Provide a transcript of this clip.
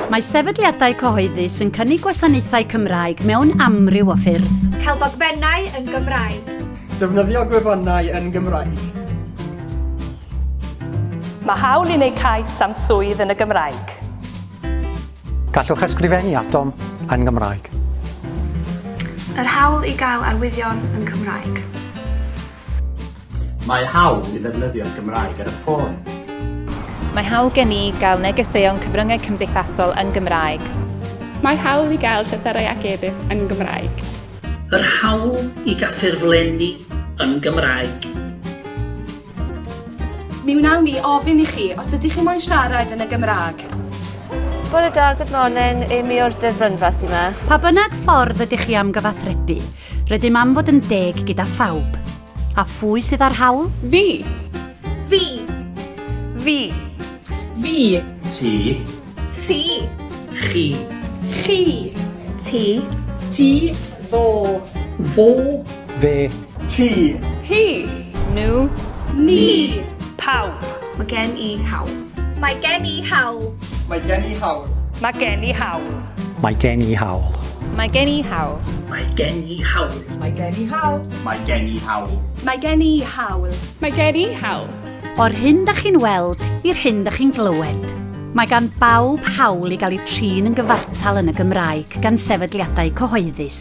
Mae sefydliadau cyhoeddus yn cynnig gwasanaethau Cymraeg mewn amryw o ffyrdd. Cael dogfennau yn Gymraeg. Defnyddio gwefannau yn Gymraeg. Mae hawl i wneud cais am swydd yn y Gymraeg. Gallwch ysgrifennu atom yn Gymraeg. Yr hawl i gael arwyddion yn Cymraeg. Mae hawl i ddefnyddio'r Gymraeg ar y ffôn. Mae hawl gen i gael negeseuon cyfryngau cymdeithasol yn Gymraeg. Mae hawl i gael llythyrau ac e-byst yn Gymraeg. Yr hawl i gael ffurflenni yn Gymraeg. Mi wnawn ni ofyn i chi os ydych chi moyn siarad yn y Gymraeg. Bore da, good morning. Amy o'r Derbynfa sy'n yma. Pa bynnag ffordd ydych chi am gyfathrebu, rydym am fod yn deg gyda phawb. A phwy sydd â'r hawl? Fi. Fi. Fi. Fi. Ti. Ti. Chi. Chi. Ti. Ti. Fo. Fo. Fe. Ti. Hi. Nhw. Ni. Pawb. Mae gen i hawl. Mae gen i hawl. Mae gen i hawl. Mae gen i hawl. Mae gen i hawl. Mae gen i hawl. Mae gen i hawl. Mae gen i hawl. Mae gen i hawl. Mae gen i hawl. Mae gen i hawl. O'r hyn da chi'n weld i'r hyn da chi'n glywed. Mae gan bawb hawl i gael eu trin yn gyfartal yn y Gymraeg gan sefydliadau cyhoeddus.